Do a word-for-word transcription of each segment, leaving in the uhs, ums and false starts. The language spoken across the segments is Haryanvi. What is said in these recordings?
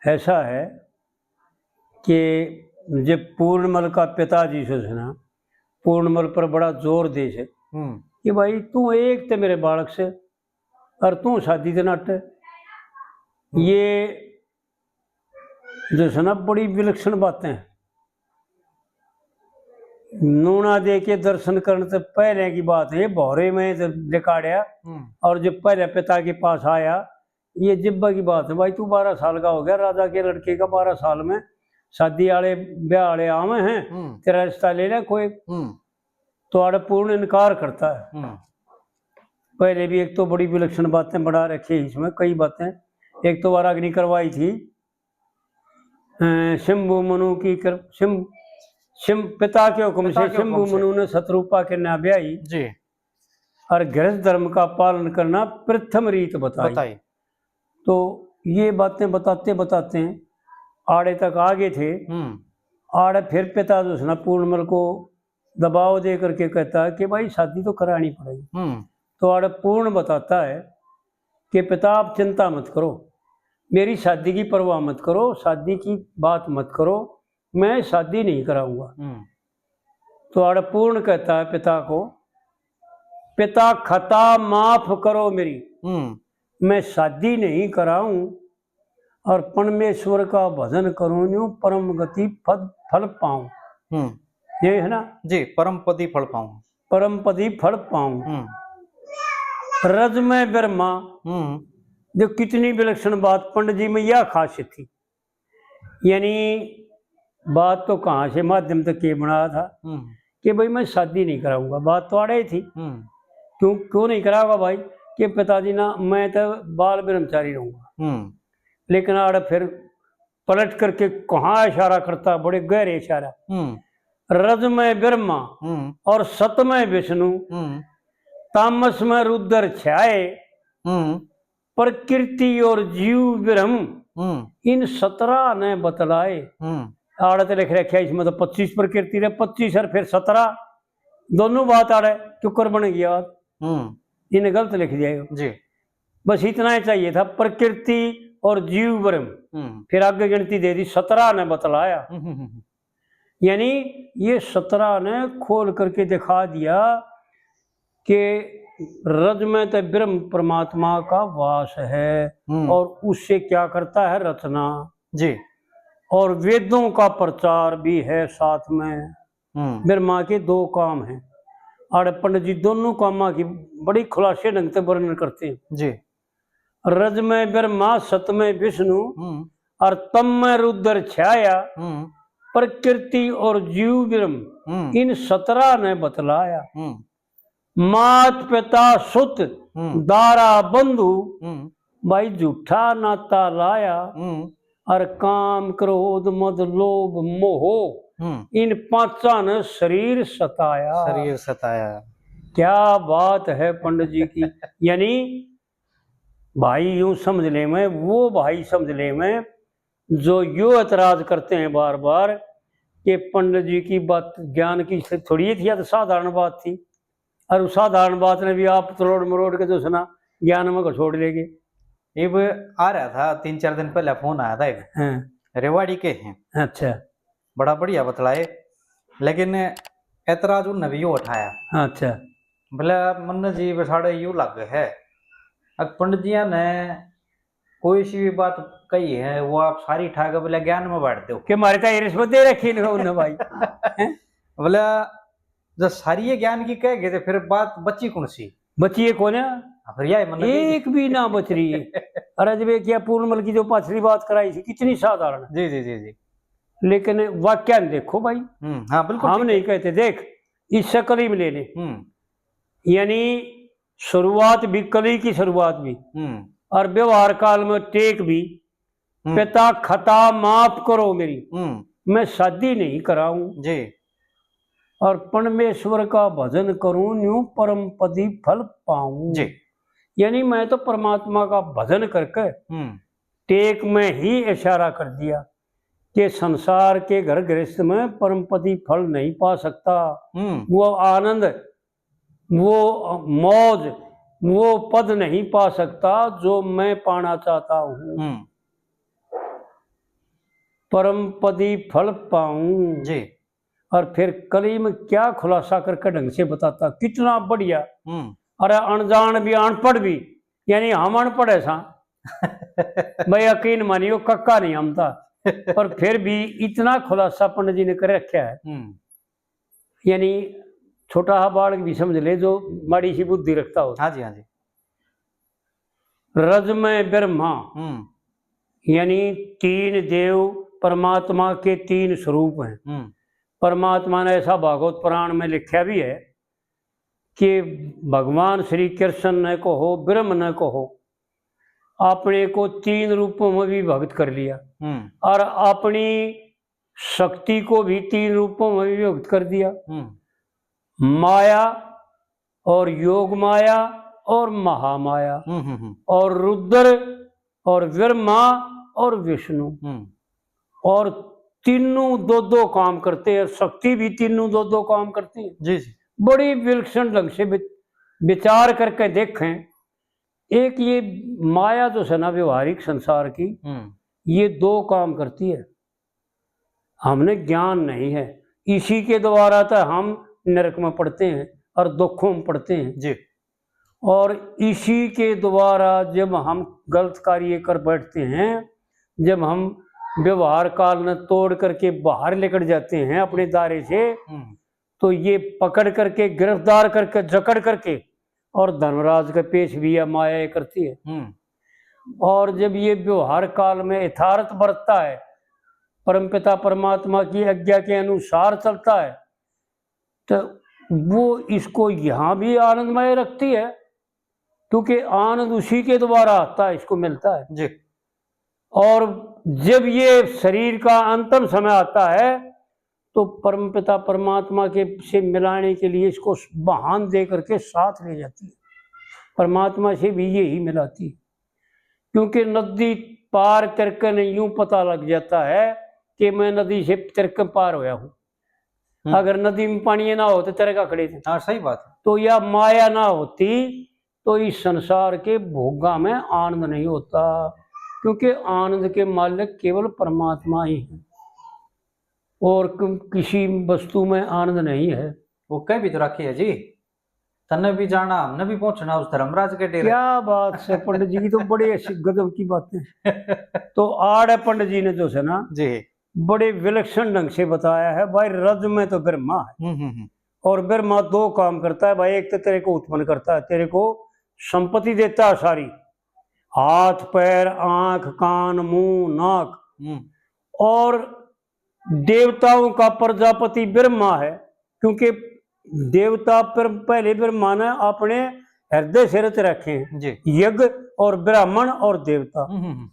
ऐसा है कि जब पूर्णमल का पिता जी से ना, पूर्णमल पर बड़ा जोर दे से हम्म। कि भाई, तू एक ते मेरे बालक से और तू शादी दे नाटे। हम्म। ये जो है ना, बड़ी विलक्षण बातें। नूना दे के दर्शन करने से पहले की बात है, भौरे में जब लिकाड़या हम्म। और जब पहले पिता के पास आया, ये जिब्बा की बात है भाई, तू बारह साल का हो गया, राजा के लड़के का बारह साल में शादी आले, ब्याह आले आवे हैं, हम्म। तेरा रिश्ता ले ले कोई। हम्म। तो आड़े पूर्ण इनकार करता है। हम्म। पहले भी एक तो बड़ी विलक्षण बातें बढ़ा रखी है इसमें, कई बातें। एक तो बार अग्नि करवाई थी, अ, शंभु मनु की कर, शंभ-, शंभ-, पिता के हुक्म पिता से के हुक्म शंभु से। मनु ने शतरूपा के ना ब्याही जी। और गृहस्थ धर्म का पालन करना प्रथम रीत बताई। बताई। तो ये बातें बताते बताते आड़े तक आ गए थे। हम्म। आड़े फिर पिता जो है ना, पूर्णमल को दबाव दे करके कहता है कि भाई, शादी तो करानी पड़ेगी। हम्म। तो आड़े पूर्ण बताता है कि पिता, आप चिंता मत करो, मेरी शादी की परवाह मत करो, शादी की बात मत करो, मैं शादी नहीं कराऊंगा। हम्म। तो आड़े पूर्ण कहता है पिता को, पिता, खता माफ करो मेरी, हम्म। मैं शादी नहीं कराऊं और परमेश्वर का भजन करूं, न्यू परम गति पद, फल पाऊं। हम्म। ये है ना? जी, परम पदी फल पाऊं। परम पदी फल पाऊं। हम्म। रज में ब्रह्मा, हम्म। जो कितनी विलक्षण बात, पंडित जी में यह खासियत थी। यानी बात तो कहाँ से माध्यम तक के बना था हम्म। कि भाई, मैं शादी नहीं कराऊंगा। बात तो आड़े ही थी। हम्म। क्यों, क्यों नहीं कराऊंगा भाई? कि पिताजी ना, मैं तो बाल ब्रह्मचारी रहूंगा। हम्म। लेकिन आड़े फिर पलट करके कहाँ इशारा करता, बड़े गहरे इशारा। हम्म। रज में ब्रह्मा हम्म। और सत में विष्णु, हम्म। तामस में रुद्र छाए, हम्म। प्रकृति और जीव ब्रह्म हम्म। इन सतरा ने बतलाए। हम्म। आड़े तो लिख रखा है इसमें तो पच्चीस प्रकृति रे, पच्चीस और फिर सतरा, दोनों बात आड़े क्यों कर बन गया? हम्म। इन्हें गलत लिख दिया यो। जी। बस इतना ही चाहिए था, प्रकृति और जीव ब्रह्म। हम्म। फिर आगे गिनती दे दी, सतरा ने बतलाया। हम्म, हम्म, हम्म। यानी ये सतरा ने खोल करके दिखा दिया कि रज में तो ब्रह्म परमात्मा का वास है हम्म। और उससे क्या करता है, रचना। जी। और वेदों का प्रचार भी है साथ में, हम्म। ब्रह्मा के दो काम हैं। और पंडित जी दोनों कामां की बड़ी खुलासे ढंग से वर्णन करते हैं। जी। रज में ब्रह्मा, सत में विष्णु, हम्म। और तम में रुद्र छाया, हम्म। प्रकृति और जीव ब्रह्म, हम्म। इन सतरा ने बतलाया। हम्म। मात पिता सुत, हम्म। दारा बंधु, हम्म। भाई झूठा नाता लाया। हम्म। और काम, क्रोध, मद, लोभ, मोह, हम्म। इन पांचा ने शरीर सताया। शरीर सताया। क्या बात है पंडित जी की। यानी भाई यूं समझ ले में, वो भाई समझ ले में, जो यो एतराज करते हैं बार बार कि पंडित जी की बात ज्ञान की से थोड़ी थी, या तो साधारण बात थी। और उस साधारण बात ने भी आप तरोड़ मरोड़ के जो है ना, ज्ञान में घसोड़ लेगे। इब आ रहा था, तीन चार दिन पहले फोन आया था एक हाँ। रेवाड़ी के हैं। अच्छा। बड़ा बढ़िया बतलाए, लेकिन एतराज उनने भी यो उठाया। अच्छा। बोले, "मन्ने जी, वे साढ़े यू लग है, अब पंडित जिया ने कोई सी भी बात कही है, वो आप सारी ठा के बोले ज्ञान में बैठ दो।" कि मारे तो ये रिश्वत दे रखी इन्होंने भाई। हैं? बोले, "जब सारी ये ज्ञान की कह गए, तो फिर बात बची कौन सी?" बची है कौन? हाँ, फिर यही मतलब कि एक भी ना बच रही है। अरे, जब एक या पूर्णमल की जो पाछली बात कराई थी, कितनी साधारण है। जी, जी, जी, जी। लेकिन वाक्य देखो भाई, हम्म, हाँ, बिल्कुल हम ठीक नहीं है। कहते, देख, इससे कली में ले ले। हम्म। यानी शुरुआत भी, कली की शुरुआत भी, हम्म। और व्यवहार काल में टेक भी, हम्म। पिता खता माफ करो मेरी, हम्म। मैं शादी नहीं कराऊं। जी। और परमेश्वर का भजन करूं, न्यू परम पदी फल पाऊं। जी। यानी मैं तो परमात्मा का भजन करके हम्म। टेक में ही इशारा कर दिया कि संसार के घर गृहस्थ में परम पदी फल नहीं पा सकता। हम्म। वो आनंद, वो मौज, वो पद नहीं पा सकता जो मैं पाना चाहता हूँ। हम्म। परम पदी फल पाऊं। जी। और फिर कली में क्या खुलासा करके ढंग से बताता, कितना बढ़िया। हम्म। अरे अनजान भी, अनपढ़ भी, यानी हम अनपढ़ है सा भाई, यकीन मानियो, कक्का नहीं हम था, पर फिर भी इतना खुलासा पंडित जी ने कर रखा है। हम्म। यानी छोटा हा बालक भी समझ ले, जो माड़ी सी बुद्धि रखता हो। हाँ जी, हाँ जी। रज में ब्रह्मा, हम्म। यानी तीन देव परमात्मा के तीन स्वरूप हैं। हम्म। परमात्मा ने ऐसा भागवत पुराण में लिखा भी है कि भगवान श्री कृष्ण ने कहो, ब्रह्म ने कहो, अपने को तीन रूपों में विभक्त कर लिया। हम्म। और अपनी शक्ति को भी तीन रूपों में विभक्त कर दिया। हम्म। माया और योग माया और महामाया हम्म, हम्म, हम्म। और रुद्र और ब्रह्मा और विष्णु। हम्म। और तीनों दो दो काम करते हैं, शक्ति भी तीनों दो दो काम करती है। जी, जी। बड़ी विलक्षण ढंग से वि-, विचार करके देखें। एक ये माया जो है ना व्यवहारिक संसार की, हम्म। ये दो काम करती है। हमने ज्ञान नहीं है, इसी के द्वारा तो हम नरक में पड़ते हैं और दुखों में पड़ते हैं। जी। और इसी के द्वारा जब हम गलत कार्य कर बैठते हैं, जब हम व्यवहार काल में तोड़ करके बाहर निकल जाते हैं अपने दायरे से, हम्म। तो ये पकड़ करके, गिरफ्तार करके, जकड़ करके और धर्मराज के पेश भी यह माया ये करती है। हम्म। और जब ये व्यवहार काल में यथार्थ बरतता है, परमपिता परमात्मा की आज्ञा के अनुसार चलता है, तो वो इसको यहाँ भी आनंदमय रखती है, क्योंकि आनंद उसी के द्वारा आता है, इसको मिलता है। जी। और जब ये शरीर का अंतिम समय आता है, तो परमपिता परमात्मा के से मिलाने के लिए इसको वाहन दे करके साथ ले जाती है। परमात्मा से भी यही मिलाती है, क्योंकि नदी पार करके नहीं, यूं पता लग जाता है कि मैं नदी से तिरक पार होया हूँ। हम्म। अगर नदी में पानी ना हो तो तेरे का खड़े थे। हाँ, सही बात है। तो या माया ना होती तो इस संसार के भोगा में आनंद नहीं होता, क्योंकि आनंद के मालिक केवल परमात्मा ही है और कि-, किसी वस्तु में आनंद नहीं है। वो कह भी तो रखी है जी, तन्ने भी जाना, हमने भी पहुंचना उस धर्मराज के डेरे। क्या बात है पंडित जी की, तो बड़ी ऐसी गजब की बातें। तो आड़ है पंडित जी ने जो है ना जी, बड़े विलक्षण ढंग से बताया है भाई। रज में तो ब्रह्मा है हम्म, हम्म, हम्म। और ब्रह्मा दो काम करता है भाई। एक तो तेरे को उत्पन्न करता है, तेरे को संपत्ति देता है सारी, हाथ, पैर, आंख, कान, मुंह, नाक। हम्म। और देवताओं का प्रजापति ब्रह्मा है, क्योंकि देवता पर पहले ब्रह्मा ने अपने हृदय से रच रखे हैं जी। यज्ञ और ब्राह्मण और देवता। हम्म, हम्म, हम्म।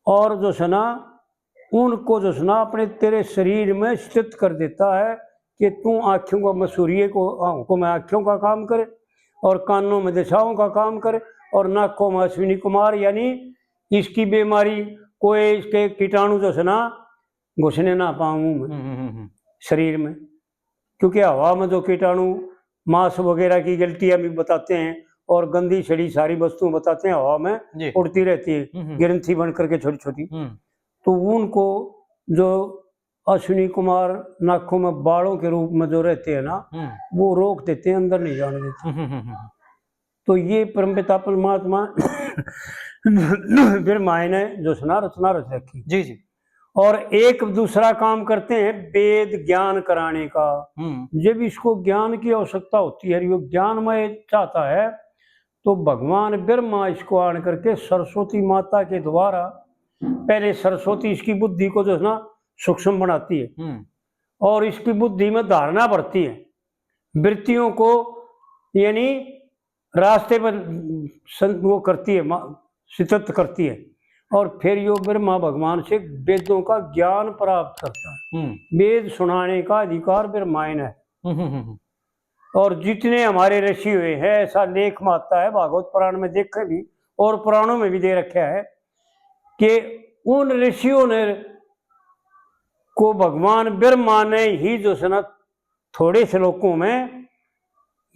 और जो है ना, उनको जो है ना अपने तेरे शरीर में स्थित कर देता है कि तू आँखों का, मैं सूर्य को, आँखों में आँखों का काम करे और कानों में दिशाओं का काम करे और नाकों में अश्विनी कुमार, यानी इसकी बीमारी, कोई इसके कीटाणु जो है ना घुसने ना पाऊँ मैं हम्म, हम्म, हम्म, हम्म। शरीर में, क्योंकि हवा में जो कीटाणु मांस वगैरह की गलतियां भी बताते हैं और गंदी सड़ी सारी वस्तुएं बताते हैं, हवा में जी। उड़ती रहती है, हम्म, हम्म। ग्रंथि बन करके छोटी छोटी। हम्म। तो उनको जो अश्विनी कुमार नाखों में बालों के रूप में जो रहते हैं ना, हम्म। वो रोक देते हैं, अंदर नहीं जाने देते। हम्म, हम्म, हम्म, हम्म। तो ये परमपिता परमात्मा ब्रह्मा ने जो है ना रचना रच रखी। जी, जी। और एक दूसरा काम करते हैं वेद ज्ञान कराने का। हम्म। जब इसको ज्ञान की आवश्यकता होती है, ये ज्ञानमय चाहता है, तो भगवान ब्रह्मा इसको आन करके सरस्वती माता के द्वारा, पहले सरस्वती इसकी बुद्धि को जो है ना सूक्ष्म बनाती है हम्म। और इसकी बुद्धि में धारणा भरती है, वृत्तियों को यानी रास्ते पर सं-, वो करती है, मा-, स्थित करती है। और फिर यो ब्रह्मा भगवान से वेदों का ज्ञान प्राप्त करता है। हम्म। वेद सुनाने का अधिकार ब्रह्मा ने है। हम्म, हम्म, हम्म। और जितने हमारे ऋषि हुए हैं, ऐसा लेख में आता है भागवत पुराण में देखे भी और पुराणों में भी दे रखा है कि उन ऋषियों ने, को भगवान ब्रह्मा ने ही जो है ना थोड़े श्लोकों में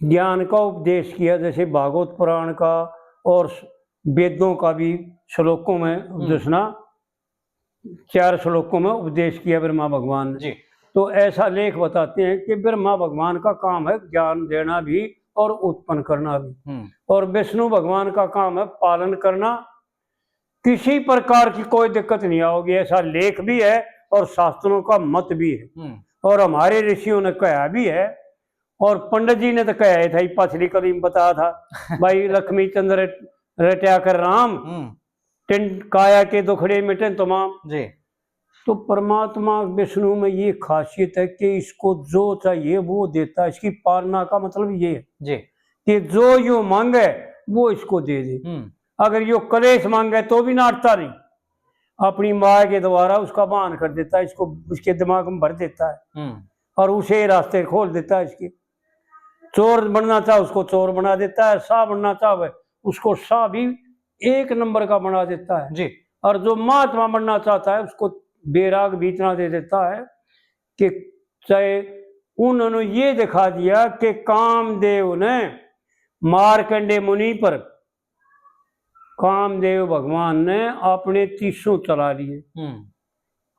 ज्ञान का उपदेश किया, जैसे भागवत पुराण का और वेदों का भी श्लोकों में हम्म। जो है ना चार श्लोकों में उपदेश किया ब्रह्मा भगवान ने। जी। तो ऐसा लेख बताते हैं कि ब्रह्मा भगवान का काम है ज्ञान देना भी और उत्पन्न करना भी। हम्म। और विष्णु भगवान का काम है पालन करना। किसी प्रकार की कोई दिक्कत नहीं आओगी, ऐसा लेख भी है और शास्त्रों का मत भी है। हम्म। और हमारे ऋषियों ने कहा भी है, और पंडित जी ने तो कहा ही था, ये पछली कली में बताया था, भाई लक्ष्मी चंद्र रट्या कर राम, हम्म। टिंड काया के दुखड़े मिटे तमाम। जी। तो परमात्मा विष्णु में ये खासियत है कि इसको जो चाहिए वो देता है। इसकी पालना का मतलब ये है जी। कि जो यो मांगे वो इसको दे दे। हम्म। अगर यो कलेश मांगे तो भी नाटता नहीं, अपनी माया के द्वारा उसका बहान कर देता है, इसको उसके दिमाग में भर देता है हम्म। और उसे रास्ते खोल देता है। इसके चोर बनना चाहे उसको चोर बना देता है, शाह बनना चाहे उसको शाह भी एक नंबर का बना देता है। जी। और जो महात्मा बनना चाहता है उसको बैराग भी इतना दे देता है कि चाहे उन्होंने ये दिखा दिया कि कामदेव ने मार्कंडे मुनि पर, कामदेव भगवान ने अपने तीसों चला लिए, हम्म।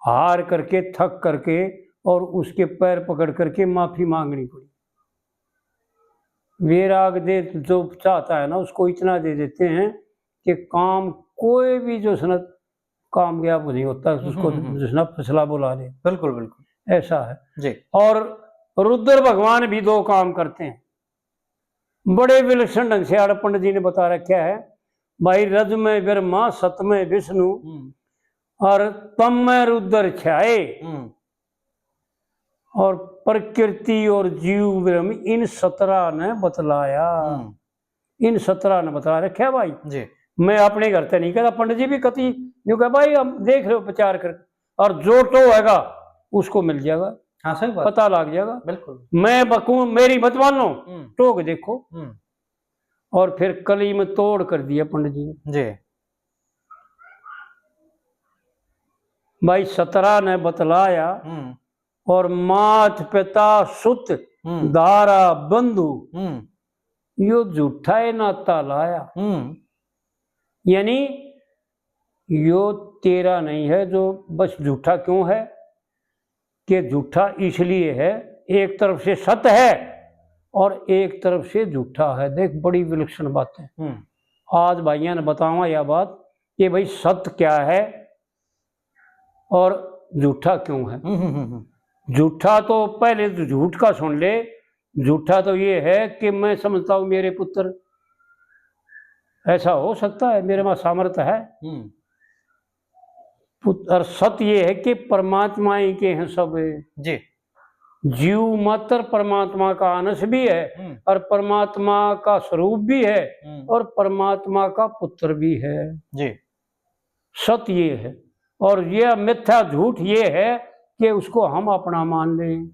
हार करके, थक करके और उसके पैर पकड़ करके माफी मांगनी पड़ी। वैराग दे जो चाहता है ना, उसको इतना दे देते हैं कि काम कोई भी जो है ना कामयाब नहीं होता, उसको हम्म, हम्म, हम्म। जो है ना फसला बुला ले। बिल्कुल, बिल्कुल। ऐसा है। जी। और रुद्र भगवान भी दो काम करते हैं, बड़े विलक्षण ढंग से आड़ पंडित जी ने बता रखा है। भाई, रज में ब्रह्मा, सत में विष्णु हम्म। और तम में रुद्र छाए। हम्म। और प्रकृति और जीव ब्रह्म इन सतरा ने बतलाया। हम्म। इन सतरा ने बतला रखा भाई। जी। मैं अपने घर ते नहीं कहता, पंडित जी भी कति न्यू कह, भाई हम देख रहे हो प्रचार कर, और जो टो होगा उसको मिल जाएगा, हाँ, सही बात। पता लग जाएगा। बिल्कुल। मैं बकूं, मेरी मत मानो, हम्म। टोक देखो। हम्म। और फिर कली में तोड़ कर दिया पंडित जी ने। जी। भाई सतरा ने बतलाया हम्म। और मात पिता सुत हम्म। दारा बंधु हम्म। यो झूठा है नाता लाया। हम्म। यानी यो तेरा नहीं है जो बस झूठा क्यों है, कि झूठा इसलिए है, एक तरफ से सत है और एक तरफ से झूठा है। देख, बड़ी विलक्षण बात है। हम्म। आज भाइयों ने बतावा यह बात कि भाई सत क्या है और झूठा क्यों है। हम्म, हम्म, हम्म, हम्म। झूठा तो पहले तो झूठ का सुन ले, झूठा तो ये है कि मैं समझता हूँ मेरे पुत्र, ऐसा हो सकता है, मेरे में सामर्थ्य है। हम्म। पुत-, और सत्य ये है कि परमात्मा ही के हैं सब। जी। जीव मात्र परमात्मा का अंश भी है हम्म। और परमात्मा का स्वरूप भी है हम्म। और परमात्मा का पुत्र भी है। जी। सत्य ये है। और यह मिथ्या झूठ ये है कि उसको हम अपना मान लें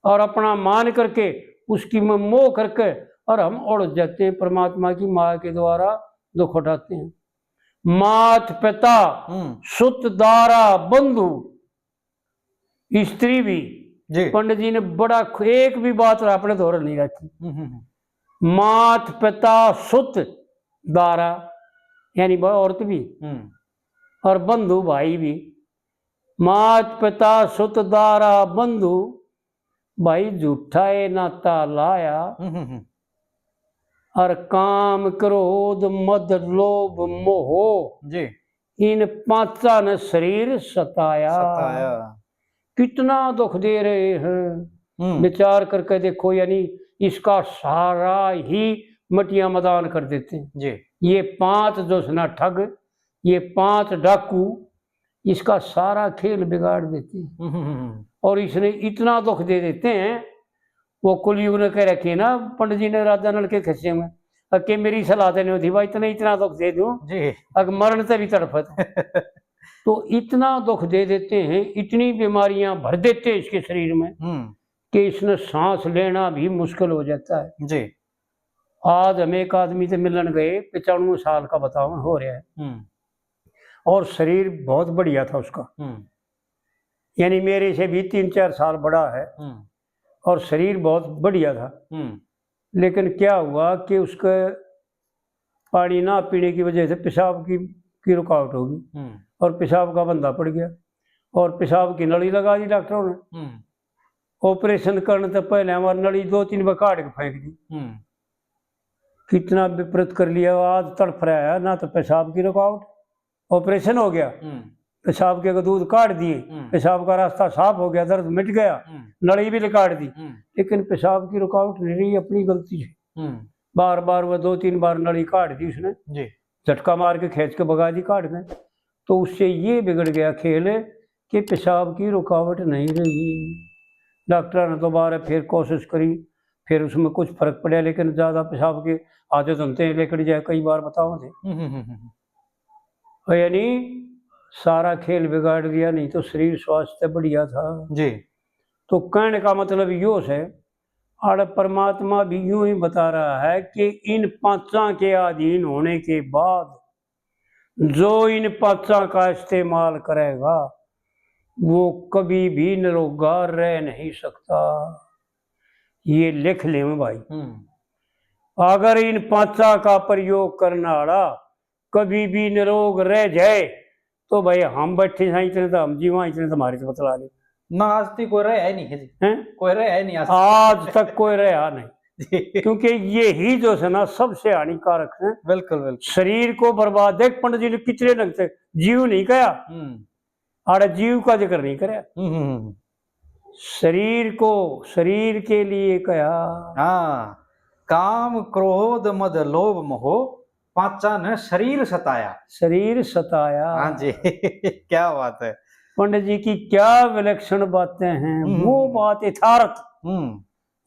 और अपना मान करके उसकी में मोह करके और हम उलझ जाते हैं, परमात्मा की माया के द्वारा दुख उठाते हैं। मात पिता, हम्म। सुत दारा बंधु, स्त्री भी। जी। पंडित जी ने बड़ा ख-, एक भी बात आपने दोहर नहीं रखी। हम्म, हम्म, हम्म। मात पिता सुत दारा, यानी ब-, औरत भी हम्म। और बंधु भाई भी। मात पिता सुत दारा बंधु, भाई झूठा ये नाता लाया। हम्म, हम्म, हम्म। और काम क्रोध मद लोभ मोह, जी। इन पांचा ने शरीर सताया। सताया। कितना दुख दे रहे हैं। हम्म। विचार करके देखो, यानी इसका सारा ही मटिया मैदान कर देते हैं। जी। ये पांच जो है ना ठग, ये पांच डाकू, इसका सारा खेल बिगाड़ देते हैं। हम्म, हम्म, हम्म। और इसने इतना दुख दे देते हैं, वो कलयुग ने कह रखे ना पंडित जी ने राजा नल के खिस्से में, अके मेरी सलाह तो नहीं होती भाई, इतना, इतना दुख दे दूं, जी। अक मरण से भी तड़फत। तो इतना दुख दे देते हैं, इतनी बीमारियां भर देते हैं इसके शरीर में हम्म। कि इसने सांस लेना भी मुश्किल हो जाता है। जी। आज हम एक आदमी से मिलन गए, पचानवे साल का बताओ हो रहा है, हम्म। और शरीर बहुत बढ़िया था उसका, हम्म। यानी मेरे से भी तीन चार साल बड़ा है, हम्म। और शरीर बहुत बढ़िया था। हम्म। लेकिन क्या हुआ कि उसके पानी ना पीने की वजह से पेशाब की की रुकावट होगी। हम्म। और पेशाब का बंदा पड़ गया और पेशाब की नली लगा दी डॉक्टरों ने। हम्म। ऑपरेशन करने से पहले हमारी नली दो तीन बार काट के फेंक दी। हम्म। कितना विपरीत कर लिया, आज तड़फ रहा है, ना तो पेशाब की रुकावट, ऑपरेशन हो गया, हम्म। पेशाब के दूध काट दिए, हम्म। पेशाब का रास्ता साफ हो गया, दर्द मिट गया, हम्म। नली भी काट दी, हम्म। लेकिन पेशाब की रुकावट नहीं रही, अपनी गलती है। हम्म। बार बार वो दो तीन बार नली काट दी उसने, जी। झटका मार के खींच के भगा दी काट के। तो उससे ये बिगड़ गया खेल कि पेशाब की रुकावट नहीं रही। डॉक्टर ने दोबारा फिर कोशिश करी, फिर उसमें कुछ फर्क पड़ा, लेकिन ज्यादा पेशाब की आदत होते हैं, लेकर जाए कई बार बताओ थे। हम्म, हम्म, हम्म, हम्म। और यानी सारा खेल बिगाड़ दिया, नहीं तो शरीर स्वास्थ्य बढ़िया था। जी। तो कहने का मतलब यो है, और परमात्मा भी यूं ही बता रहा है कि इन पांचा के अधीन होने के बाद जो इन पांचा का इस्तेमाल करेगा, वो कभी भी निरोगा रह नहीं सकता। ये लिख ले भाई। हम्म। अगर इन पांचा का प्रयोग करने वाला कभी भी निरोग रह जाए, तो भाई हम बैठे हैं इतने तो हम जीवा, इतने तो हमारे से बतला ले। ना, आज तक कोई रहा है नहीं है जी। हैं? कोई रहा है नहीं आज। आज तक कोई रहा नहीं। क्योंकि यही जो है ना, सबसे हानिकारक है। बिल्कुल, बिल्कुल। शरीर को बर्बाद, देख पंडित जी ने कितने ढंग से जीव नहीं कहा, हम्म। आड़े जीव का जिक्र नहीं करया। हम्म, हम्म, हम्म। शरीर को, शरीर के लिए कहा। हाँ, काम, क्रोध, मद, लोभ, मोह, पांचा ने शरीर सताया। शरीर सताया। हाँ जी। क्या बात है। पंडित जी की क्या विलक्षण बातें हैं, हम्म, वो हम्म। बात यथार्थ, हम्म।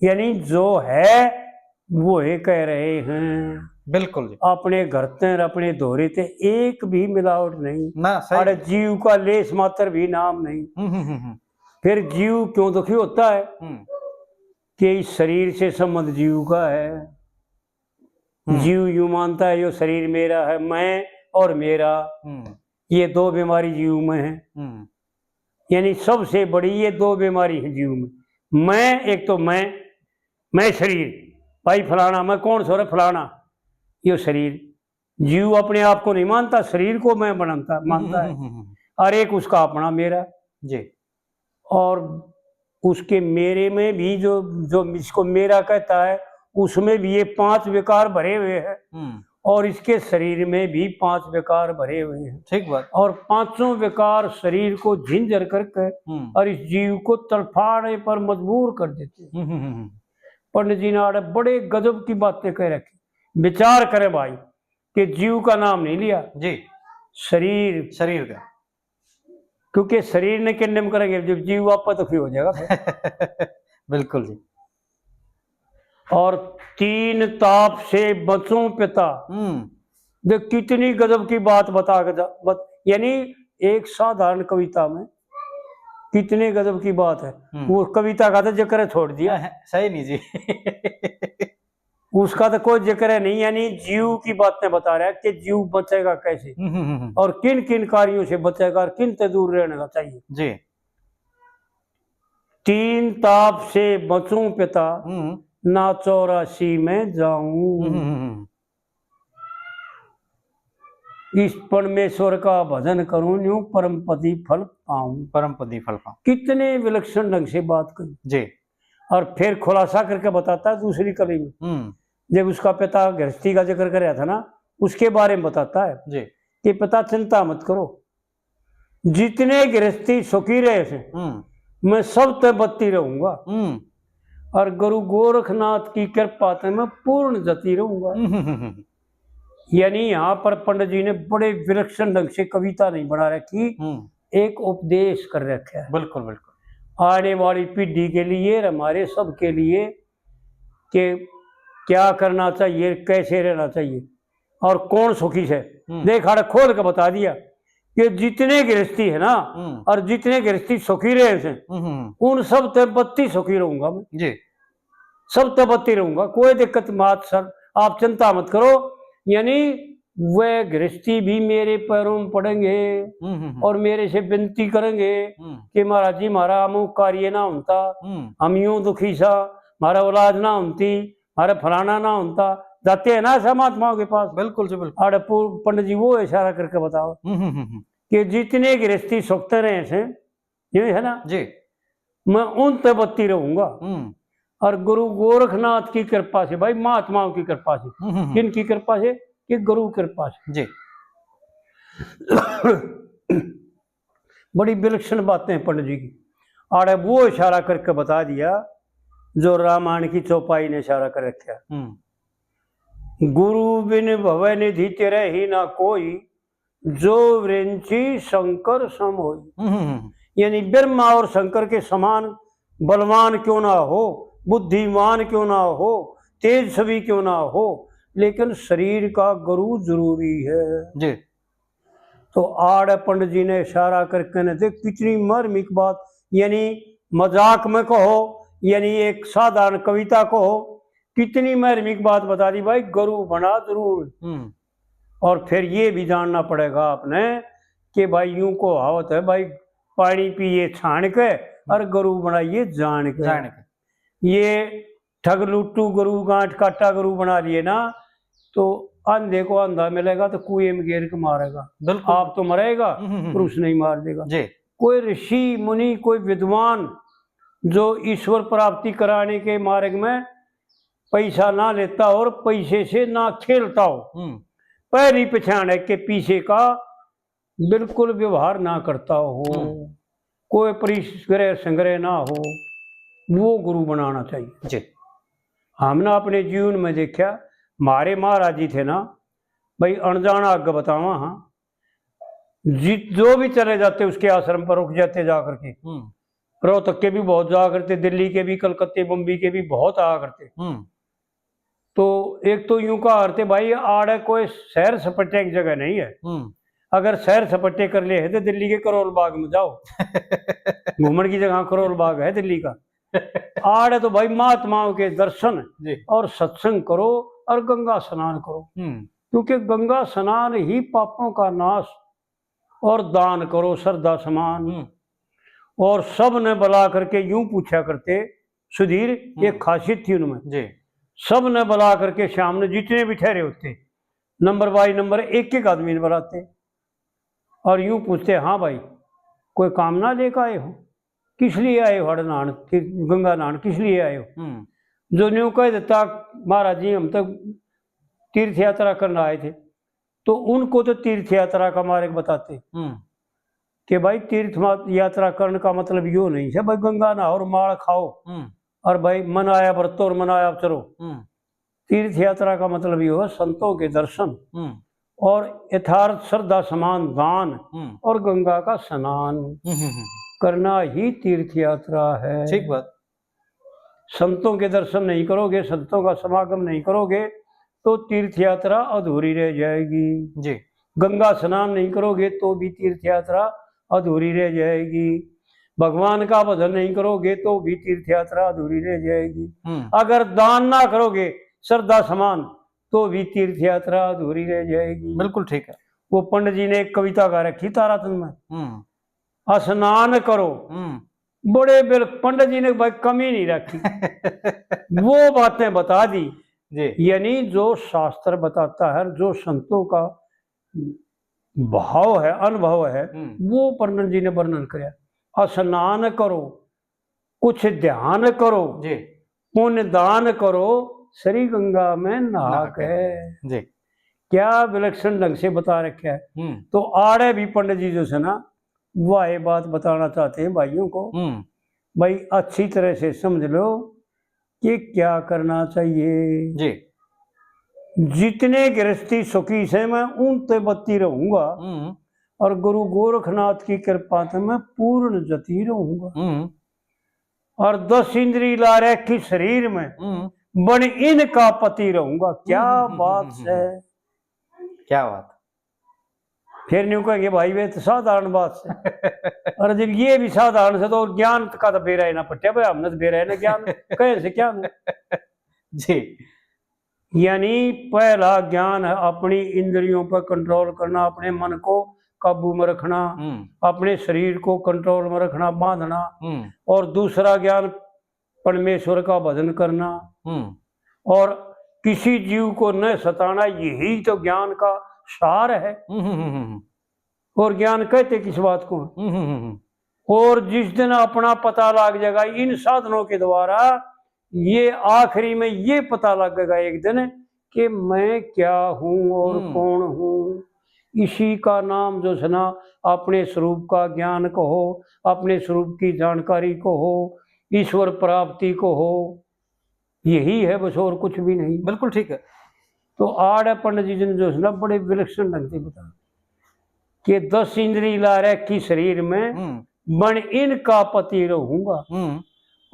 यानी जो है वो ही कह रहे हैं। बिल्कुल जी। अपने घर ते, अपने धोरे ते एक भी मिलावट नहीं। ना, सही। अरे जीव का लेस मात्र भी नाम नहीं। हम्म, हम्म, हम्म, हम्म। फिर जीव क्यों दुखी होता है? हम्म। कि इस शरीर से संबंध जीव का है। हम्म। जीव यूं मानता है, यो शरीर मेरा है, मैं और मेरा। हम्म। ये दो बीमारी जीव में है। हम्म। यानी सबसे बड़ी ये दो बीमारी है जीव में। मैं, एक तो मैं, मैं शरीर, भाई फलाना, मैं कौन सो रे फलाना, यो शरीर। जीव अपने आप को नहीं मानता, शरीर को मैं बनता, मानता है। हम्म, हम्म, हम्म, हम्म। और एक उसका अपना मेरा। जी। और उसके मेरे में भी जो, जो इसको मेरा कहता है, उसमें भी ये पांच विकार भरे हुए हैं। हम्म। और इसके शरीर में भी पांच विकार भरे हुए हैं। ठीक बात। और पांचों विकार शरीर को झिंझर करके हम्म। और इस जीव को तड़फाने पर मजबूर कर देते हैं। हम्म, हम्म, हम्म, हम्म। पंडित जी ने आड़े बड़े गजब की बातें कह रखी। विचार करें भाई, कि जीव का नाम नहीं लिया। जी। शरीर। शरीर का। क्योंकि शरीर ने किन्ने में करेंगे, जब जीव आपा तो फिर हो जाएगा फिर। बिल्कुल जी। और तीन ताप से बचूं पिता। हम्म। देख कितनी गजब की बात बता के जा-, बत-, यानी एक साधारण कविता में कितने गजब की बात है। हम्म। वो कविता का तो जिक्र छोड़ दिया। सही नहीं जी। उसका तो कोई जिक्र है नहीं, यानी जीव की बातें बता रहा है कि जीव बचेगा कैसे। हम्म, हम्म, हम्म। और किन किन कार्यों से बचेगा और किन से दूर रहने का चाहिए। जी। तीन ताप से बचूं पिता, हम्म। ना चौरासी में जाऊं। हम्म, हम्म, हम्म। इस परमेश्वर का भजन करूं, न्यू परमपदी फल पाऊं। परमपदी फल पाऊं। कितने विलक्षण ढंग से बात कही। जी। और फिर खुलासा करके बताता है दूसरी कली में। हम्म। जब उसका पिता गृहस्थी का जिक्र कर रहा था ना, उसके बारे में बताता है जी। कि पिता चिंता मत करो, जितने गृहस्थी सुखी रहे से, हम्म। मैं सब ते बत्ती रहूंगा। हम्म। और गुरु गोरखनाथ की कृपा ते मैं पूर्ण जती रहूंगा। हम्म, हम्म, हम्म। यानी यहाँ पर पंडित जी ने बड़े विलक्षण ढंग से कविता नहीं बना रखी, हम्म। एक उपदेश कर रखा है। बिल्कुल, बिल्कुल। आने वाली पीढ़ी के लिए और हमारे सब के लिए कि क्या करना चाहिए, कैसे रहना चाहिए और कौन सुखी है। हम्म। देख, आड़े खोल के बता दिया कि जितने गृहस्थी है ना, हम्म। और जितने गृहस्थी सुखी रहे हैं, हम्म, हम्म। उन सब ते बत्ती सुखी रहूंगा मैं। जी। सब ते बत्ती रहूंगा, कोई दिक्कत मत सर, आप चिंता मत करो। यानी वह गृहस्थी भी मेरे पैरों में पड़ेंगे हम्म, हम्म, हम्म। और मेरे से विनती करेंगे हम्म। कि महाराज जी, म्हारा अमुक कार्य ना होता, हम्म। हम यूं दुखी सा, म्हारा औलाद ना होती, म्हारा फलाना ना होता, जाते हैं ना ऐसा महात्माओं के पास। बिल्कुल जी, बिल्कुल। आड़े पु-, पंडित जी वो इशारा करके बताओ हम्म, हम्म, हम्म, हम्म। कि जितने गृहस्थी सुखते रहे हैं, ये है ना, जी। मैं उन ते बत्ती रहूंगा। हम्म। और गुरु गोरखनाथ की कृपा से, भाई, महात्माओं की कृपा से। हम्म, हम्म, हम्म। किन की कृपा से? कि गुरु कृपा से। जी। बड़ी विलक्षण बातें पंडित जी की। आड़े वो इशारा करके बता दिया जो रामायण की चौपाई ने इशारा कर रखा। हम्म। गुरु बिन भव निधि तेरे ही ना कोई, जो विरंची शंकर सम होई। हम्म, हम्म, हम्म। यानी ब्रह्मा और शंकर के समान बलवान क्यों ना हो, बुद्धिमान क्यों ना हो, तेजस्वी क्यों ना हो, लेकिन शरीर का गुरु जरूरी है। जी। तो आड़े पंडित जी ने इशारा करके ने देख कितनी मार्मिक बात, यानी मजाक में कहो, यानी एक साधारण कविता कहो, कितनी मार्मिक बात बता दी भाई, गुरु बना जरूर। हम्म। और फिर ये भी जानना पड़ेगा आपने कि भाई यूं कहावत है भाई, पानी पिए छान के और गुरु बनाइए जान के। जान के। ये ठग लुट्टू गुरु, गांठ काटा गुरु बना लिए ना, तो अंधे को अंधा मिलेगा तो कुएं में गिर के मारेगा। बिल्कुल। आप तो मरेगा, हम्म, हम्म, हम्म। पर उसने ही मार देगा। जी। कोई ऋषि मुनि, कोई विद्वान जो ईश्वर प्राप्ति कराने के मार्ग में पैसा ना लेता और पैसे से ना खेलता हो, हम्म। पहली पहचान है कि पीछे का बिल्कुल व्यवहार ना करता हो, हम्म। कोई परिग्रह संग्रह ना हो, वो गुरु बनाना चाहिए। जी। हमने अपने जीवन में देखा, हमारे महाराज जी थे ना भाई, अनजाना आगे बतावा, हाँ, जित जो भी चले जाते उसके आश्रम पर रुक जाते जा करके। हम्म। रोहतक के भी बहुत जाया करते, दिल्ली के भी, कलकत्ते, बम्बई के भी बहुत आया करते। हम्म। तो एक तो यूं कहा करते, भाई, आड़े कोई सैर सपाटे की जगह नहीं है। हम्म। अगर सैर सपाटे कर ले है तो दिल्ली के करोल बाग में जाओ। घूमण की जगह करोल बाग है दिल्ली का। आड़े तो भाई महात्माओं के दर्शन जी। और सत्संग करो और गंगा स्नान करो, हम्म। क्योंकि गंगा स्नान ही पापों का नाश और दान करो श्रद्धा समान। हम्म। और सब ने बुला करके यूं पूछा करते सुधीर, हम्म। एक खासियत थी उनमें, जी। सब ने बुला करके शाम ने जितने भी ठहरे होते, नंबर बाय नंबर एक एक आदमी ने बुलाते और यूं पूछते, हाँ भाई, कोई कामना लेकर आए हो? किस लिए आए हो हड़ नहान, कि-, गंगा नहान किस लिए आए हो? हम्म। जो न्यू कह देता, महाराज जी, हम तो तीर्थ यात्रा करने आए थे, तो उनको तो तीर्थ यात्रा का मार्ग बताते हम्म। कि भाई, तीर्थ मा-, यात्रा करने का मतलब यो नहीं है भाई गंगा नहाओ और माल खाओ हम्म। और भाई मनाया व्रत और मनाया चलो। हम्म। तीर्थ यात्रा का मतलब यो है संतों के दर्शन हम्म। और यथार्थ श्रद्धा समान दान हम्म। और गंगा का स्नान हम्म, हम्म, हम्म। करना ही तीर्थ यात्रा है। ठीक बात। संतों के दर्शन नहीं करोगे, संतों का समागम नहीं करोगे, तो तीर्थ यात्रा अधूरी रह जाएगी। जी। गंगा स्नान नहीं करोगे, तो भी तीर्थ यात्रा अधूरी रह जाएगी। भगवान का भजन नहीं करोगे, तो भी तीर्थ यात्रा अधूरी रह जाएगी। हम्म। अगर दान ना करोगे श्रद्धा समान, तो भी तीर्थ यात्रा अधूरी रह जाएगी। बिल्कुल ठीक है। वो पंडित जी ने एक कविता गा रखी तारातन में, हम्म। स्नान करो। हम्म। बड़े बिल-, पंडित जी ने भाई कमी नहीं रखी। वो बातें बता दी। जी। यानी जो शास्त्र बताता है, जो संतों का भाव है, अनुभव है, हम्म। वो पंडित जी ने वर्णन करया। स्नान करो, कुछ ध्यान करो, जी। पुण्य दान करो, श्री गंगा में नहा नहा के। के। जी। क्या विलक्षण ढंग से बता रखा है। हम्म। तो आड़े भी पंडित जी जो है ना, वह ये बात बताना चाहते हैं भाइयों को। हम्म। भाई, अच्छी तरह से समझ लो कि क्या करना चाहिए। जी। जितने गृहस्थी सुखी से मैं उन ते बत्ती रहूंगा, हम्म। और गुरु गोरखनाथ की कृपा से मैं पूर्ण जति रहूंगा। हम्म। और दस इंद्री ला रखी शरीर में, हम्म। बन इनका पति रहूंगा। क्या हम्म, हम्म, बात हम्म, हम्म, है। हम्म। क्या बात। फिर न्यू कहेंगे, भाई, वे तो साधारण बात से। और जब ये भी साधारण से, तो और ज्ञान का तो बेरा ही ना पट्टे भाई, हमने तो बेरा है ना ज्ञान, कहे से क्या ना। जी। यानी पहला ज्ञान है अपनी इंद्रियों पर कंट्रोल करना, अपने मन को काबू में रखना, हम्म। अपने शरीर को कंट्रोल में रखना, बांधना। हम्म। और दूसरा ज्ञान परमेश्वर का भजन करना। हम्म। और किसी जीव को न सताना, यही तो ज्ञान का सार है। हम्म, हम्म, हम्म, हम्म। और ज्ञान कहते किस बात को? हम्म, हम्म, हम्म, हम्म। और जिस दिन अपना पता लग जाएगा इन साधनों के द्वारा, ये आखिरी में ये पता लगेगा एक दिन कि मैं क्या हूँ और हम्म। कौन हूँ। इसी का नाम जो है ना, अपने स्वरूप का ज्ञान कहो, अपने स्वरूप की जानकारी कहो, ईश्वर प्राप्ति कहो, यही है बस, और कुछ भी नहीं। बिल्कुल ठीक है। तो आड़े पंडित जी ने जो है ना, बड़े विलक्षण ढंग से बताया कि दस इंद्री ला रखी शरीर में, हम्म। बन इनका पति रहूंगा, हम्म।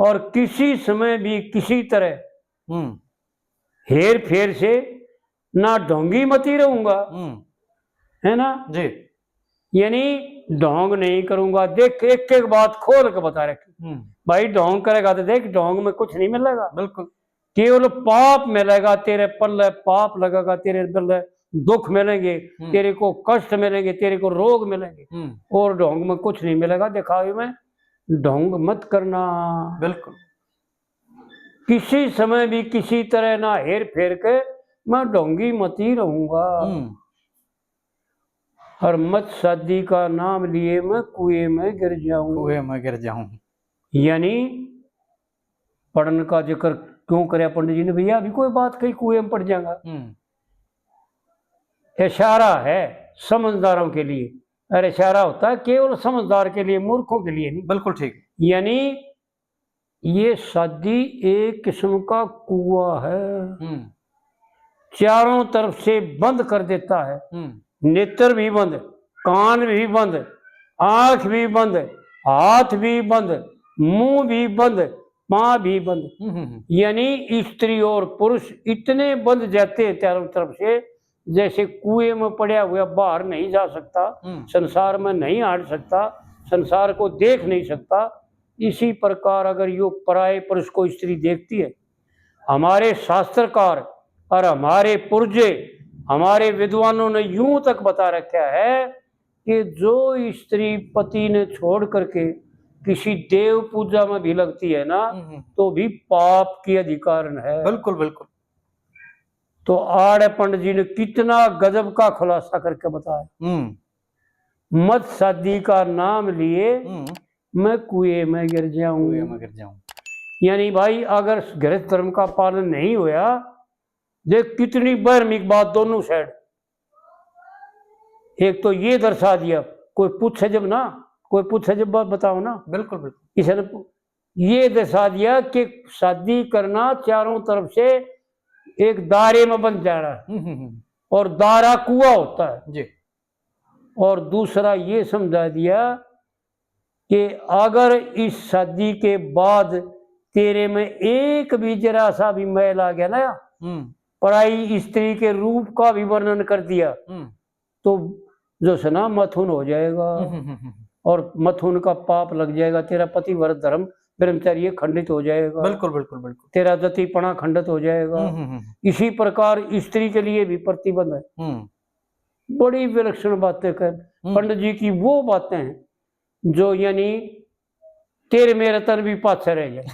और किसी समय भी किसी तरह हम्म। हेर फेर से ना ढोंगी मती रहूंगा, हम्म। है ना जी। यानी ढोंग नहीं करूंगा। देख, एक एक बात खोल के बता रखी। हम्म। भाई, ढोंग करेगा तो देख, ढोंग में कुछ नहीं मिलेगा। बिल्कुल। केवल पाप मिलेगा तेरे पल्ले, पाप लगेगा तेरे पल्ले, दुख मिलेंगे, हम्म। तेरे को कष्ट मिलेंगे, तेरे को रोग मिलेंगे, हम्म। और ढोंग में कुछ नहीं मिलेगा। दिखावे में ढोंग मत करना। बिल्कुल। किसी समय भी किसी तरह ना हेर फेर के मैं ढोंगी मती रहूंगा। हम्म। और मत शादी का नाम लिए मैं कुएं में गिर जाऊं। कुएं में गिर जाऊं। यानी पढ़न का जिक्र क्यों करया पंडित जी ने? भैया, अभी कोई बात कही, कुएं में पड़ जाएगा। हम्म। इशारा है समझदारों के लिए, और इशारा होता है केवल समझदार के लिए, मूर्खों के लिए नहीं। बिल्कुल ठीक। यानी ये शादी एक किस्म का कुआ है, हम्म। चारों तरफ से बंद कर देता है। हम्म। नेत्र भी बंद, कान भी बंद, आंख भी बंद, हाथ भी बंद, मुंह भी बंद, पां भी बंद। हम्म, हम्म, हम्म। यानी स्त्री और पुरुष इतने बंध जाते हैं चारों तरफ से, जैसे कुएं में पड़ा हुआ बाहर नहीं जा सकता, हम्म। संसार में नहीं हट सकता, संसार को देख नहीं सकता। इसी प्रकार अगर यो पराये पुरुष को स्त्री देखती है, हमारे शास्त्रकार और हमारे पुरजे, हमारे विद्वानों ने यूं तक बता रखा है कि जो स्त्री पति ने छोड़ करके किसी देव पूजा में भी लगती है ना, हम्म, हम्म। तो भी पाप की अधिकारण है। बिल्कुल, बिल्कुल। तो आड़े पंडित जी ने कितना गजब का खुलासा करके बताया। हम्म। मत शादी का नाम लिए हम्म। मैं कुएं में गिर जाऊं। कुएं में गिर जाऊं। यानी भाई, अगर गृहस्थ धर्म का पालन नहीं होया, देख कितनी बहरमिक बात दोनों साइड। एक तो ये दर्शा दिया, कोई पूछे जब ना, कोई पूछे जब बात बताओ ना। बिल्कुल, बिल्कुल। इसने पू-, ये दर्शा दिया कि शादी करना चारों तरफ से एक दायरे में बंध जाना है। हम्म, हम्म, हम्म। और दायरा कुआ होता है। जी। और दूसरा ये समझा दिया कि अगर इस शादी के बाद तेरे में एक भी जरा सा भी मैल आ गया ना, हम्म। पराई स्त्री के रूप का भी वर्णन कर दिया, हम्म। तो जो है ना, मथुन हो जाएगा। हम्म, हम्म, हम्म, हम्म। और मथुन का पाप लग जाएगा, तेरा पतिव्रत धर्म ब्रह्मचर्य खंडित हो जाएगा। बिल्कुल, बिल्कुल, बिल्कुल। तेरा जतिपना खंडित हो जाएगा। हम्म, हम्म, हम्म। इसी प्रकार स्त्री के लिए भी प्रतिबंध है। हम्म। बड़ी विलक्षण बातें कह, हम्म। पंडित जी की वो बातें हैं जो यानी तेरे मेरे तन भी पाछे रह जाए।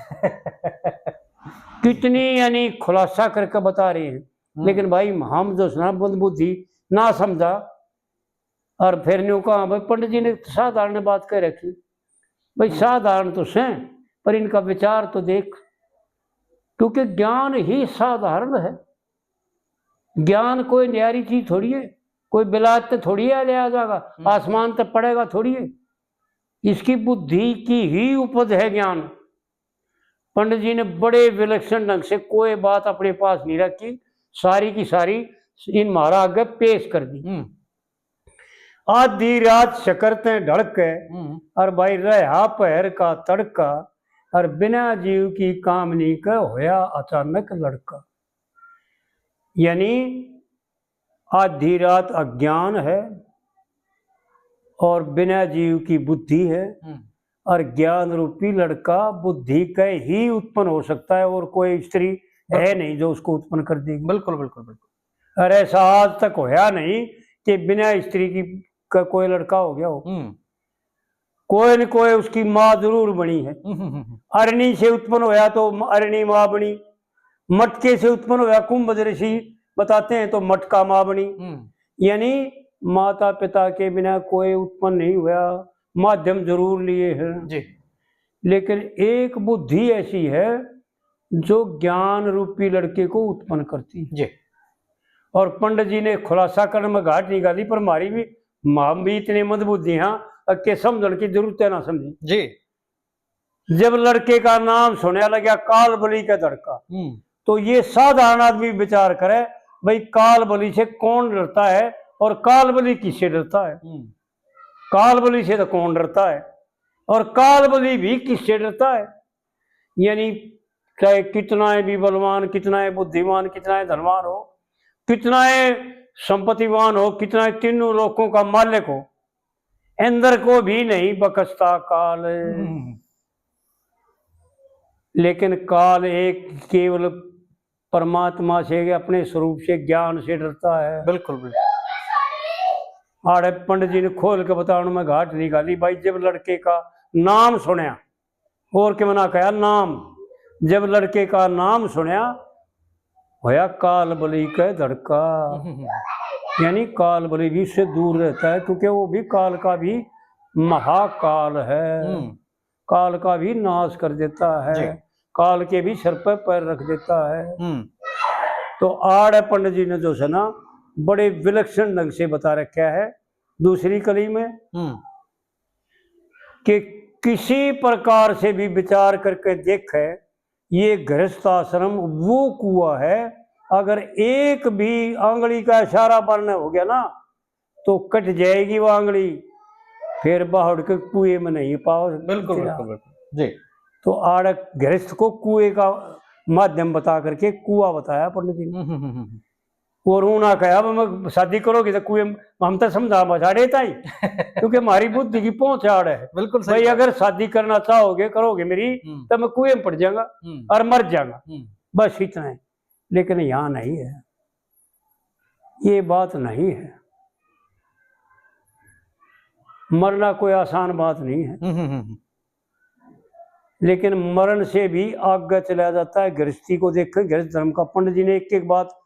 कितनी यानी खुलासा करके बता रहे हैं। हम्म। लेकिन भाई, हम जो है ना, मंद बुद्धि ना समझा, और फिर न्यू कहा, भाई, पंडित जी ने साधारण बात कह रखी। भाई, हम्म। साधारण तो सै, पर इनका विचार तो देख, क्योंकि ज्ञान ही साधारण है। ज्ञान कोई न्यारी चीज थोड़ी है, कोई बिलात ते थोड़ी है ले आ जाएगा, हम्म। आसमान ते पड़ेगा थोड़ी है। इसकी बुद्धि की ही उपज है ज्ञान। पंडित जी ने बड़े विलक्षण ढंग से कोई बात अपने पास नहीं रखी, सारी की सारी इन म्हारा आगे पेश कर दी। हम्म। आधी रात शकर ते ढल के, हम्म। और भाई रहा पहर का तड़का, और बिना जीव की कामनी के होया अचानक लड़का। यानी आधी रात अज्ञान है और बिना जीव की बुद्धि है, हम्म। और ज्ञान रूपी लड़का बुद्धि के ही उत्पन्न हो सकता है, और कोई स्त्री है बिल्कुल। नहीं जो उसको उत्पन्न कर देगी। बिल्कुल, बिल्कुल, बिल्कुल। और ऐसा आज तक होया नहीं कि बिना स्त्री की का कोई लड़का हो गया हो। हम्म। कोई न कोई उसकी माँ जरूर बनी है। हम्म, हम्म, हम्म। अरणी से उत्पन्न होया तो अरणी माँ बनी, मटके से उत्पन्न हुआ, कुंभ ऋषि बताते हैं तो मटका माँ बनी। हम्म। यानी माता पिता के बिना कोई उत्पन्न नहीं हुआ, माध्यम जरूर लिए हैं। जी। लेकिन एक बुद्धि ऐसी है जो ज्ञान रूपी लड़के को उत्पन्न करती है। जी। और पंडित जी ने खुलासा करने में घाट निकाली, पर हमारी भी, हम भी इतने मंदबुद्धि हाँ, अके समझण की जरूरत है ना समझी। जी। जब लड़के का नाम सुनया लग्या कालबली का धड़का, हम्म। तो ये साधारण आदमी विचार करे, भाई, कालबली से कौन डरता है और कालबली किससे डरता है? हम्म। कालबली से तो कौन डरता है और कालबली भी किससे डरता है? यानी चाहे कितना ही भी बलवान, कितना ही बुद्धिमान, कितना ही धनवान हो, कितना ही संपत्तिवान हो, कितना ही तीनों लोकों का मालिक हो, इंद्र को भी नहीं बकसता काल। हम्म। लेकिन काल एक केवल परमात्मा से, अपने स्वरूप से, ज्ञान से डरता है। बिल्कुल, बिल्कुल। आड़े पंडित जी ने खोल के बताने में घाट निकाली, भाई, जब लड़के का नाम सुनया, और के मना कहा नाम, जब लड़के का नाम सुनया, होया कालबली के धड़का। हम्म। यानी कालबली भी उससे दूर रहता है, क्योंकि वो भी काल का भी महाकाल है। हम्म। काल का भी नाश कर देता है, जी। काल के भी सर पर पैर रख देता है। हम्म। तो आड़े पंडित जी ने जो है ना, बड़े विलक्षण ढंग से बता रखा है दूसरी कली में, हम्म। कि किसी प्रकार से भी विचार करके देखे, ये गृहस्थ आश्रम वो कुआ है, अगर एक भी आंगली का इशारा बारने हो गया ना, तो कट जाएगी वो आंगली, फिर बाहर के कुएं में नहीं पाओ। बिल्कुल, बिल्कुल, बिल्कुल। जी। तो आड़े गृहस्थ को कुएं का माध्यम बता करके कुआ बताया पंडित जी ने। हम्म, हम्म, हम्म, हम्म। और उन्होंने कहा, "अब मैं शादी करोगे तो कुएं में हम तो समझा बसाड़े ताई।" क्योंकि हमारी बुद्धि की पहुंच आड़ है। बिल्कुल सही भाई, बात। अगर शादी करना चाहोगे, करोगे मेरी, हम्म। तो मैं कुएं में पड़ जाऊंगा हम्म। और मर जाऊंगा। हम्म। बस इतना है। लेकिन यहाँ नहीं है, ये बात नहीं है। मरना कोई आसान बात नहीं है, हम्म, हम्म, हम्म। लेकिन मरण से भी आगे चला जाता है। गृहस्थी को देखें, गृहस्थ धर्म का, पंडित जी ने एक एक बात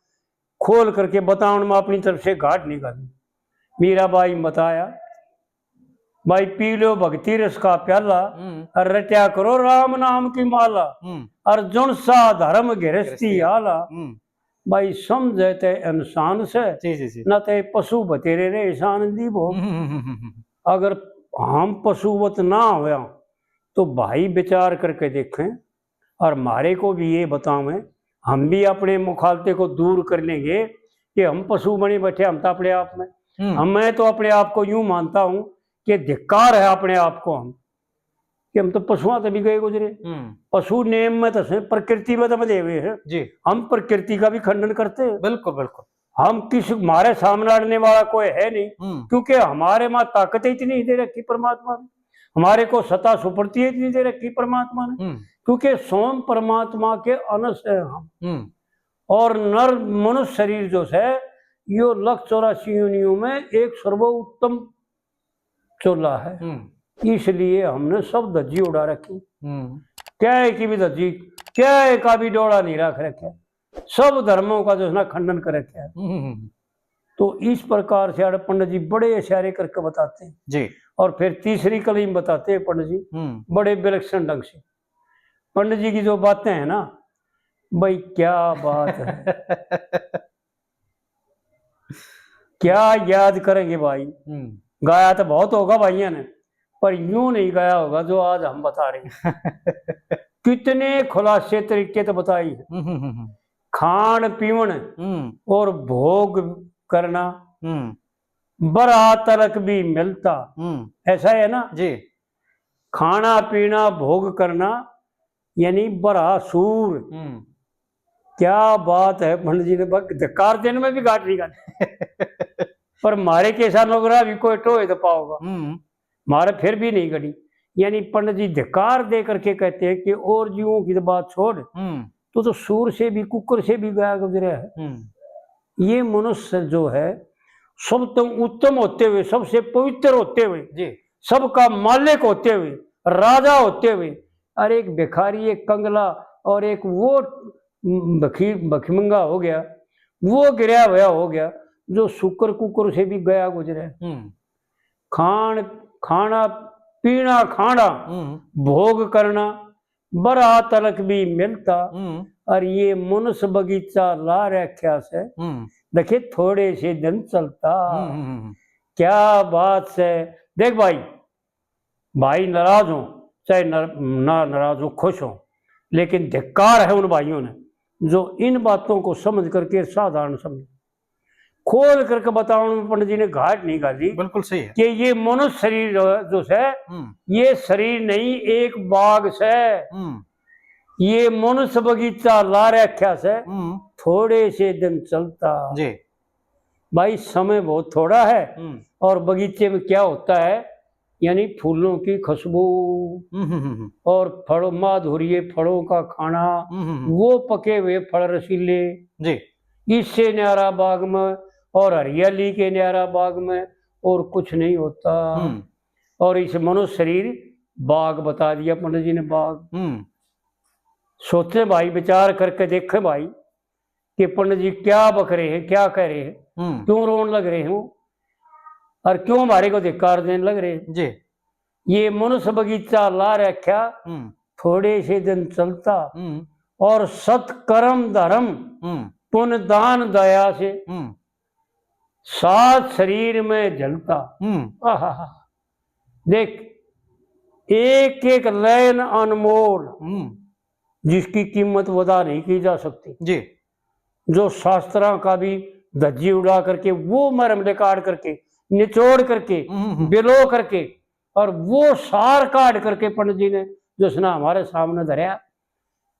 खोल करके बतावन में अपनी तरफ से घाट निकाली। मीरा बाई ने बताया, भाई, पी लो भक्ति रस का प्याला, हम्म। और रट्या करो राम नाम की माला, हम्म। और जुन सा धर्म गृहस्थी गृहस्थी। आला, हम्म। भाई, समझे ते इंसान से, जी, जी, जी। ना ते पशु बतेरे रे इंसान दी भोग। हम्म, हम्म, हम्म, हम्म। अगर हम पशुवत ना होया, तो भाई, विचार करके देखें, और म्हारे को भी ये बतावें, हम भी अपने मुखालते को दूर कर लेंगे कि हम पशु बने बैठे, हम तो अपने आप में, हम्म। हम, मैं तो अपने आप को यूं मानता हूं कि धिक्कार है अपने आप को, हम, कि हम तो पशुआं से भी गए गुजरे। हम्म। पशु नेम में तो से, प्रकृति में तो बंधे हुए हैं। जी। हम प्रकृति का भी खंडन करते हैं। बिल्कुल, बिल्कुल। हम किस, हमारे सामने अड़ने वाला कोई है नहीं, हम्म। क्योंकि हमारे में ताकत इतनी दे रखी परमात्मा ने, हमारे को सत्ता सुपरती इतनी दे रखी परमात्मा ने, हम्म। क्योंकि स्वयं परमात्मा के अंश हैं हम। हम्म। और नर मनुष्य शरीर जो है, यो लख चौरासी योनियों में एक सर्वोत्तम चोला है, हम्म। इसलिए हमने सब धज्जी उड़ा रखी। हम्म। क्या है कि भी धज्जी, क्या है का भी डोला नहीं रख रखा, सब धर्मों का जो है ना खंडन कर रखा है। हम्म। तो इस प्रकार से आड़े पंडित जी बड़े इशारे करके बताते हैं। जी। और फिर तीसरी कली में बताते हैं पंडित जी, हम्म। बड़े विलक्षण ढंग से। पंडित जी की जो बातें हैं ना, भाई, क्या बात है। क्या याद करेंगे भाई। हम्म। गाया तो बहुत होगा भाइयों ने, पर यूं नहीं गाया होगा जो आज हम बता रहे हैं। कितने खुलासे तरीके तो बताई है। हम्म, हम्म, हम्म। खान पीवन हम्म। और भोग करना, हम्म। बरहा तलक भी मिलता, हम्म। ऐसा है ना जी। खाना पीना भोग करना, यानी बरहा सूर। हम्म। क्या बात है, पंडित जी ने बस धिक्कार देने में भी घाट नहीं घाट। पर मारे कैसा नौकरा भी कोई टोए तो पाओगा, हम्म। मारे फिर भी नहीं घटी। यानी पंडित जी धिक्कार दे करके कहते हैं कि और जीवों की तो बात छोड़, हम्म। तो, तो सूर से भी, कुकर से भी गया गुजरा है। हम्म। ये मनुष्य जो है, सब तो उत्तम होते हुए, सबसे पवित्र होते हुए, जी। सबका मालिक होते हुए, राजा होते हुए, और एक भिखारी, एक कंगला और एक वो भखी भखमंगा हो गया, वो गिरया होया हो गया, जो शुक्र कुकर से भी गया गुजरे। हम्म। खान खाना पीना खाना, हम्म। भोग करना, बरा तलक भी मिलता। हम्म। और ये मुनस बगीचा ला रख्या से, हम्म। देखे थोड़े से दिन चलता। हम्म, हम्म, हम्म। क्या बात से। देख भाई, भाई नाराज हो, चाहे नर-, ना नाराज हो, खुश हो, लेकिन धिक्कार है उन भाइयों ने जो इन बातों को समझ करके साधारण समझ। खोल करके बताने में पंडित जी ने घाट नहीं घाली। बिल्कुल सही है। कि ये मनुष्य शरीर जो, जो है, हम्म। ये शरीर नहीं, एक बाग से। हम्म। ये मनुष्य बगीचा ला रख्या से, हम्म। थोड़े से दिन चलता। जी। भाई, समय बहुत थोड़ा है। हम्म। और बगीचे में क्या होता है, यानी फूलों की खुशबू हम्म, हम्म, हम्म। और फलों, माधुर्य फलों का खाना, हम्म, हम्म, हम्म। वो पके हुए फल रसीले, जी। इससे न्यारा बाग में और हरियाली के न्यारा बाग में और कुछ नहीं होता। हम्म। और इस मनुष्य शरीर बाग बता दिया पंडित जी ने, बाग। हम्म। सोचे भाई, विचार करके देखे भाई कि पंडित जी क्या बक रहे हैं, क्या कह रहे हैं, हम्म। क्यों रोन लग रहे हो और क्यों हमारे को धिक्कार देने लग रहे हैं। जी। ये मनुष्य बगीचा ला रख्या, हम्म। थोड़े से दिन चलता हम्म। और सत्कर्म धर्म हम्म। पुण्य दान दया से हम्म। सात शरीर में झलता। हम्म। आहा। देख, एक एक लाइन अनमोल, हम्म। जिसकी कीमत वदा नहीं की जा सकती। जी। जो शास्त्रां का भी धज्जी उड़ा करके वो मरम रिकॉर्ड करके, निचोड़ करके, हम्म, हम्म। बिलो करके और वो सार काट करके पंडित जी ने जो है ना हमारे सामने धरया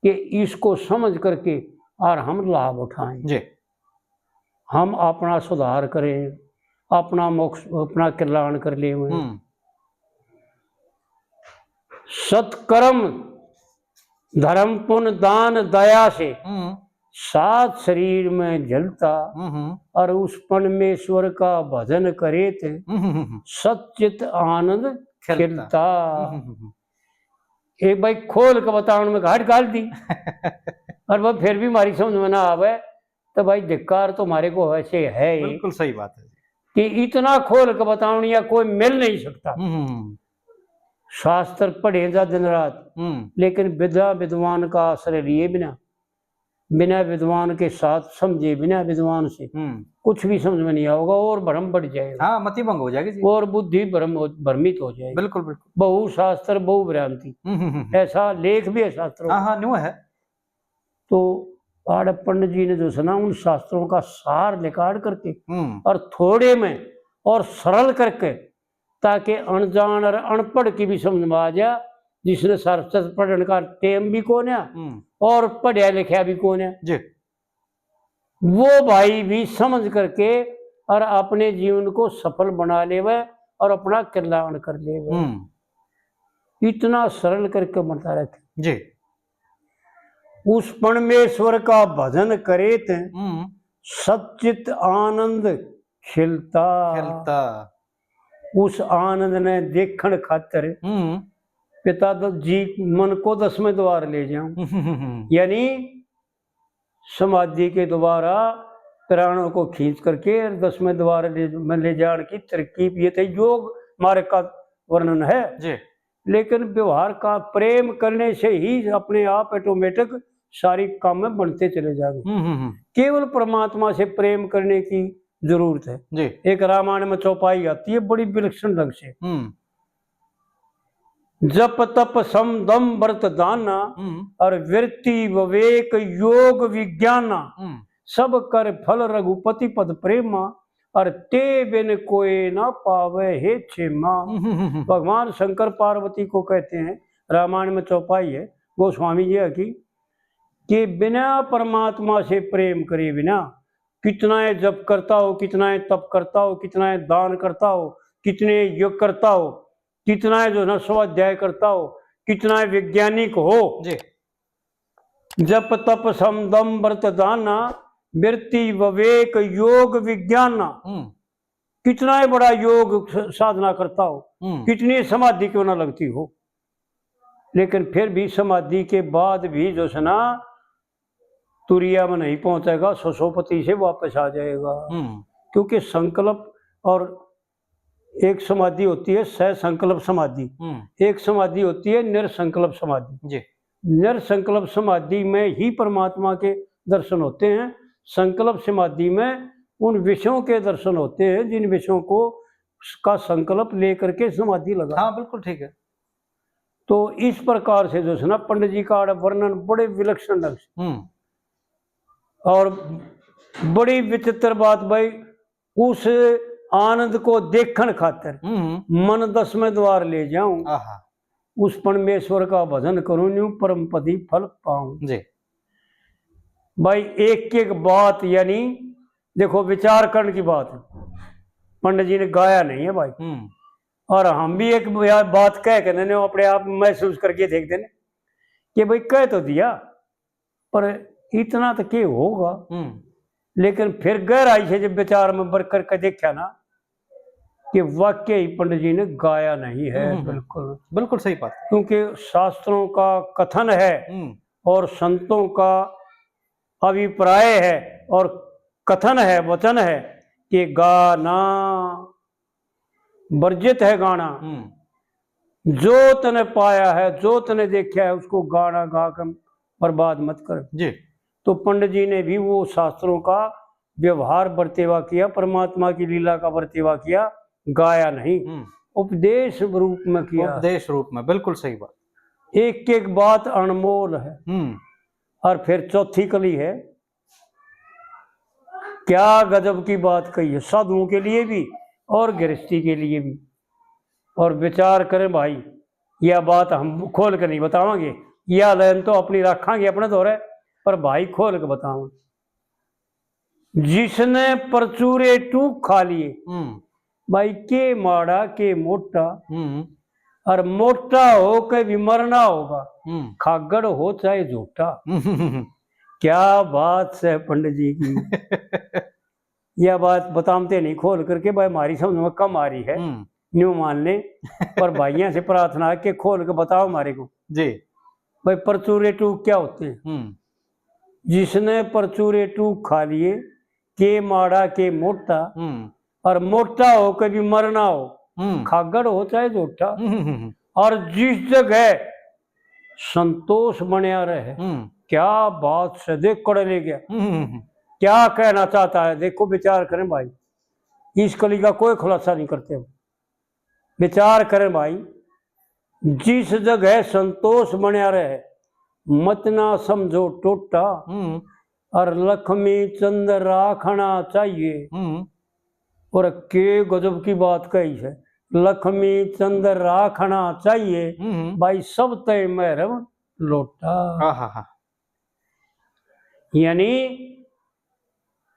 कि इसको समझ करके और हम लाभ उठाएं। जी। हम अपना सुधार करें, अपना मोक्ष, अपना कल्याण कर ले। हम्म। सत्कर्म, धर्म, पुण्य, दान, दया से हम्म। सात शरीर में झलता हम्म, हम्म। और उस परमेश्वर का भजन करे थे, हम्म, हम्म, हम्म। सच्चित आनंद खिलता। खिलता। हम्म, हम्म, हम्म। एक भाई खोल के बताने में घाट घाल दी। और वह फिर भी हमारी समझ में ना आवे, तो भाई धिक्कार तो हमारे को वैसे है ही। बिल्कुल सही बात है। कि इतना खोल के बतावनिया कोई मिल नहीं सकता। हम्म, हम्म, हम्म। शास्त्र पढ़े जा दिन रात, हम्म। लेकिन विद्या विद्वान का आश्रय लिए बिना, बिना विद्वान के साथ समझे, बिना विद्वान से हम्म। कुछ भी समझ में नहीं आओगे और भ्रम बढ़ जाएगा। हाँ, मति भंग हो जाएगी जी। और बुद्धि भ्रम हो, भ्रमित हो जाएगी। बिल्कुल, बिल्कुल। बहु शास्त्र बहु भ्रांति, हम्म, हम्म, हम्म। ऐसा लेख भी है शास्त्रों हाँ, में। हाँ, न्यू है। तो आड़े पंडित जी ने जो है ना उन शास्त्रों का सार निकाल करके हम्म। और थोड़े में और सरल करके, ताकि अनजान और अनपढ़ की भी समझ में आ जा, जिसने शास्त्र पढ़ने का टेम भी कोन्या हम्म। और पढ़या लिखया भी कोन्या, जी। वो भाई भी समझ करके और अपने जीवन को सफल बना लेवे और अपना कल्याण कर लेवे। हम्म। इतना सरल करके बता रखे। जी। उस परमेश्वर का भजन करे ते हम्म। सच्चित आनंद खिलता। खिलता। उस आनंद ने देखण खातर हम्म। पिता द-, जी मन को दसवें द्वार ले जाऊं। हम्म। यानी समाधि के द्वारा प्राणों को खींच करके दसवें द्वार ले, में ले जाने की तरकीब, ये तो योग मार्ग का वर्णन है। जी। लेकिन व्यवहार का प्रेम करने से ही अपने आप ऑटोमेटिक सारी काम में बनते चले जाएंगे। हम्म, हम्म, हम्म। केवल परमात्मा से प्रेम करने की जरूरत है। जी। एक रामायण में चौपाई आती है बड़ी विलक्षण ढंग से। हम्म। जप तप सम दम व्रत दाना, हम्म। और वृत्ति विवेक योग विज्ञाना, हम्म। सब कर फल रघुपति पद प्रेमा, और ते बिन कोई ना पावे हे क्षेमा। हम्म, हम्म, हम्म। भगवान शंकर पार्वती को कहते हैं, रामायण में चौपाई है गोस्वामी जी की, कि बिना परमात्मा से प्रेम करे बिना, कितना है जप करता हो, कितना है तप करता हो, कितना है दान करता हो, कितने यज्ञ करता हो, कितना है जो है ना स्वाध्याय करता हो, कितना है वैज्ञानिक हो, जी। जप तप सम दम व्रत दाना, वृत्ति विवेक योग विज्ञाना, हम्म। कितना ही बड़ा योग स-, साधना करता हो, हम्म। कितनी समाधि क्यों ना लगती हो, लेकिन फिर भी समाधि के बाद भी जो है ना तुरिया में नहीं पहुंचेगा, ससोपति से वापस आ जाएगा। हम्म। क्योंकि संकल्प और एक समाधि होती है सह संकल्प समाधि, हम्म। एक समाधि होती है निर्संकल्प समाधि। जी। निर्संकल्प समाधि में ही परमात्मा के दर्शन होते हैं। संकल्प समाधि में उन विषयों के दर्शन होते हैं जिन विषयों को, का संकल्प लेकर के समाधि लगा। हाँ, बिल्कुल ठीक है। तो इस प्रकार से जो है ना, पंडित जी का आड़ा वर्णन बड़े विलक्षण ढंग से। हम्म। और बड़ी विचित्र बात भाई, उस आनंद को देखण खातर हम्म। मन दसवें द्वार ले जाऊं, आहा। उस परमेश्वर का भजन करूं, न्यू परम पदी फल पाऊं। जी। भाई, एक एक बात, यानी देखो, विचार करण की बात है। पंडित जी ने गाया नहीं है भाई। हम्म। और हम भी एक बा-, बात कह के ने अपने आप महसूस करके देख देने कि भाई, कह तो दिया, पर इतना तो के होगा। हम्म। लेकिन फिर गहराई से जब विचार में बर करके देखा ना, कि वाकई पंडित जी ने गाया नहीं है। हम्म, हम्म। बिल्कुल। बिल्कुल सही बात। क्योंकि शास्त्रों का कथन है हम्म। और संतों का अभिप्राय है और कथन है, वचन है कि गाना वर्जित है, गाना। हम्म। जो तने पाया है, जो तने देखा है, उसको गाना गा के बर्बाद मत कर। जी। तो पंडित जी ने भी वो शास्त्रों का व्यवहार बरतेवा किया, परमात्मा की लीला का बरतेवा किया, गाया नहीं, हम्म। उपदेश रूप में किया। उपदेश रूप में, बिल्कुल सही बात। एक एक बात अनमोल है। हम्म। और फिर चौथी कली है, क्या गजब की बात कही है, साधुओं के लिए भी और गृहस्थी के लिए भी। और विचार करें भाई, यह बात हम खोल के नहीं बतावांगे, यह लाइन तो अपनी रखांगे अपने धोरे, पर भाई खोल के बतावांगे। जिसने परचूरे टूक खा लिए, हम्म। भाई, के माड़ा के मोटा, हम्म। और मोटा हो के भी मरना होगा, हम्म। खागड़ हो चाहे झूठा। हम्म। क्या बात है पंडित जी की। यह बात बतामते नहीं खोल करके, भाई, हमारी समझ में कम आ रही है, हम्म। न्यू मान ले। पर भाइयों से प्रार्थना है कि खोल के बताओ हमारे को। जी। भाई, परचूरे टूक क्या होते हैं? हम्म। जिसने परचूरे टूक खा लिए, के माड़ा के मोटा, हम्म। और मोटा हो के भी मरना हो, हम्म। खागड़ हो चाहे झूठा। हम्म, हम्म, हम्म। और जिस जगह संतोष बनया रहे। हम्म। क्या बात से, देख कड़े ले गया। हम्म, हम्म, हम्म। क्या कहना चाहता है, देखो, विचार करें भाई, इस कली का कोई खुलासा नहीं करते। विचार करें भाई, जिस जगह संतोष बनया रहे, मत ना समझो टोटा, हम्म। और लक्ष्मी चंद राखना चाहिए। हम्म। और के गजब की बात कही है, लक्ष्मी चंद राखना चाहिए, हम्म। भाई, सब तय महरम लोटा। आहा हा। यानी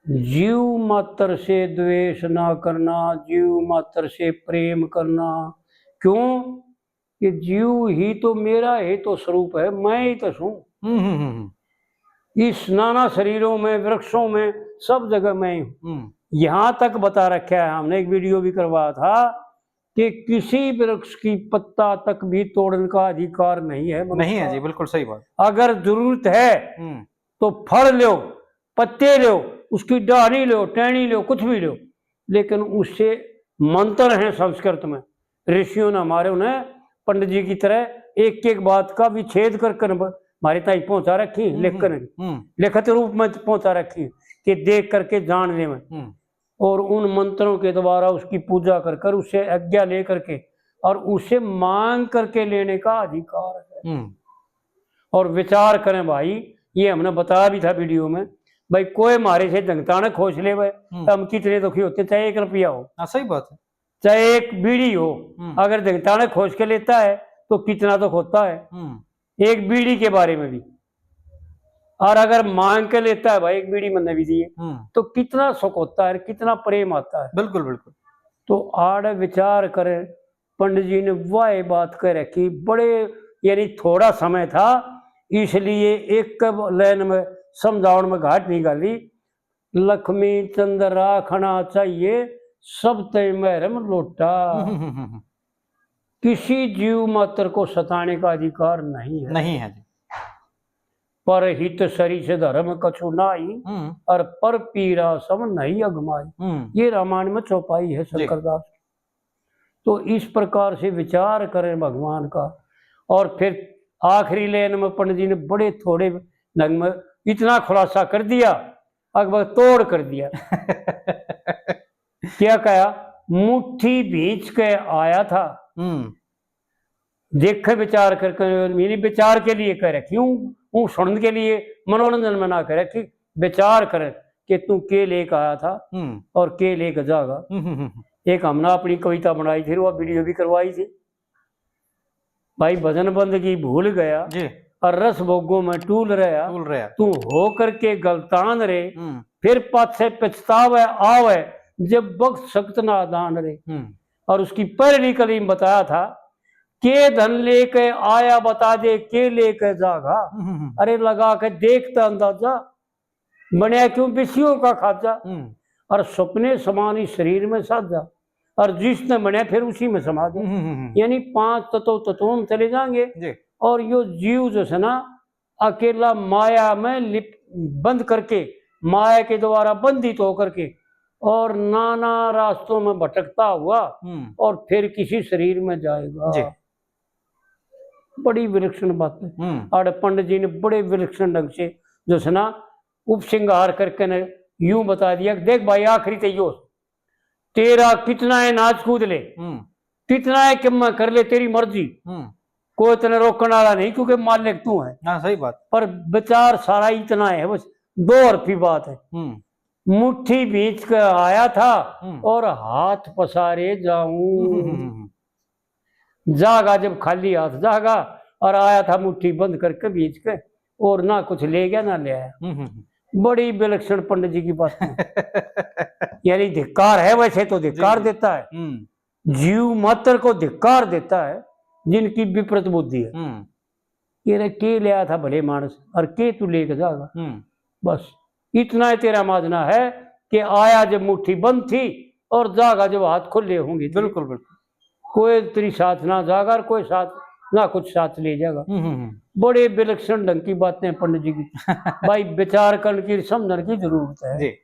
जीव मात्र से द्वेष ना करना, जीव मात्र से प्रेम करना। क्यों? कि जीव ही तो मेरा ही तो स्वरूप है, मैं ही तो सूं। हम्म, हम्म, हम्म, हम्म। इस नाना शरीरों में, वृक्षों में, सब जगह मैं ही हूँ। हम्म। यहाँ तक बता रखा है हमने, एक वीडियो भी करवाया था कि किसी वृक्ष की पत्ता तक भी तोड़ने का अधिकार नहीं है मनुष्य नहीं है का। जी, बिल्कुल सही बात। अगर जरूरत है हम्म। तो फल लो, पत्ते लो, उसकी डाली लो, टहनी लो, कुछ भी लो, लेकिन उससे मंत्र हैं संस्कृत में, ऋषियों ने हमारे उन्हें पंडित जी की तरह एक एक बात का विच्छेद कर कर ब-, हमारे ताई पहुंचा रखी, हम्म, लिख कर, हम्म, हम्म। लिखित रूप में पहुंचा रखी कि देख करके जान ले में। हम्म। और उन मंत्रों के द्वारा उसकी पूजा कर कर, उससे आज्ञा ले करके और उससे मांग करके लेने का अधिकार है। हम्म। और विचार करें भाई, ये हमने बताया भी था वीडियो में, भाई, कोई हमारे से धंगताने खोज ले भाई, हम्म। तो हम कितने दुखी होते, चाहे एक रुपया हो, हाँ, सही बात है। चाहे एक बीड़ी हो, हम्म। अगर धंगताने खोज के लेता है तो कितना दुख होता है। हम्म। एक बीड़ी के बारे में भी, और अगर मांग के लेता है, भाई, एक बीड़ी मन्ने भी दिए, हम्म। तो कितना सुख होता है, कितना प्रेम आता है। बिल्कुल, बिल्कुल। तो आड़ विचार करें, पंडित जी ने वाह बात कह रखी, बड़े, यानी थोड़ा समय था, इसलिए एक लाइन में समझावन में घाट नहीं घाली। लक्ष्मी चंद राखना चाहिए, सब तय महरम लोटा। हम्म, हम्म, हम्म, हम्म। किसी जीव मात्र को सताने का अधिकार नहीं है। नहीं है जी। पर हित सरिस धर्म कछु नाही, हम्म। और पर पीरा सम नहीं अगमाई। हम्म। ये रामायण में चौपाई है जी। शंकरदास की। तो इस प्रकार से विचार करें भगवान का। और फिर आखिरी लाइन में पंडित जी ने बड़े थोड़े ढंग में इतना खुलासा कर दिया, अकबर तोड़ कर दिया। क्या कहा? मुट्ठी भींच के आया था। हम्म। देखे विचार करके, यानी विचार के लिए कह रखी हूँ, हूँ सुनने के लिए, मनोरंजन में ना कह रखी। विचार कर कि तू के लेके आया था हम्म। और के लेके जागा। हम्म, हम्म, हम्म। एक हमने अपनी कविता बनाई थी, वो वीडियो भी करवाई थी। भाई भजन बंदगी भूल गया जी। और रस भोगों में टूल रहा। टूल रहा। तू हो करके गलतान रे, हम्म। फिर पाछे पछतावे आवे, जब वक्त सख्त नादान रे। हम्म। और उसकी पहली कली में बताया था, के धन लेके आया बता दे, के लेके जागा। हम्म, हम्म, हम्म। अरे लगा के देखता अंदाजा, बनया क्यों बिस्सियों का खाजा। हम्म। और सपने समान इस शरीर में साजा, और जिसने बनया फिर उसी में समा दे। हम्म, हम्म, हम्म। यानी पांच तत्व तत्वों में चले जाएंगे। जी। और यो जीव जो है ना, अकेला माया में लिप-, बंद करके, माया के द्वारा बंधित होकर के, और नाना रास्तों में भटकता हुआ हम्म। और फिर किसी शरीर में जाएगा। जी। बड़ी विलक्षण बात है। हम्म। और पंडित जी ने बड़े विलक्षण ढंग से जो है ना, उपसंहार करके ने यूं बता दिया कि देख भाई, आखिरी तो यो, तेरा कितना है नाच कूद ले, हम्म। कितना है कि मैं कर ले, तेरी मर्जी। हम्म। कोई तने रोकने वाला नहीं, क्योंकि मालिक तू है। हाँ, सही बात। पर विचार सारा इतना है, बस दो हरफी बात है। हम्म। मुट्ठी भींच के आया था हम्म। और हाथ पसारे जाऊं। हम्म, हम्म, हम्म। जागा जब खाली हाथ जागा, और आया था मुट्ठी बंद करके भींच के, और ना कुछ ले गया ना ले आया। हम्म, हम्म, हम्म। बड़ी विलक्षण पंडित जी की बात है। यानी धिक्कार है, वैसे तो धिक्कार जी, जी। देता है, हम्म। जीव मात्र को धिक्कार देता है, जिनकी विपरीत बुद्धि है। हम्म। ये रे के ले आया था भले मानस, और के तू लेके जागा? हम्म। बस इतना ही तेरा माजना है कि आया जब मुट्ठी बंद थी और जागा जब हाथ खुले होंगे। बिल्कुल, बिल्कुल। कोई तेरी साथ ना जागा और कोई साथ ना कुछ साथ ले जाएगा। हम्म, हम्म, हम्म। बड़े विलक्षण ढंग की बातें पंडित जी की। भाई विचार करने की, समझने की जरूरत है। जी।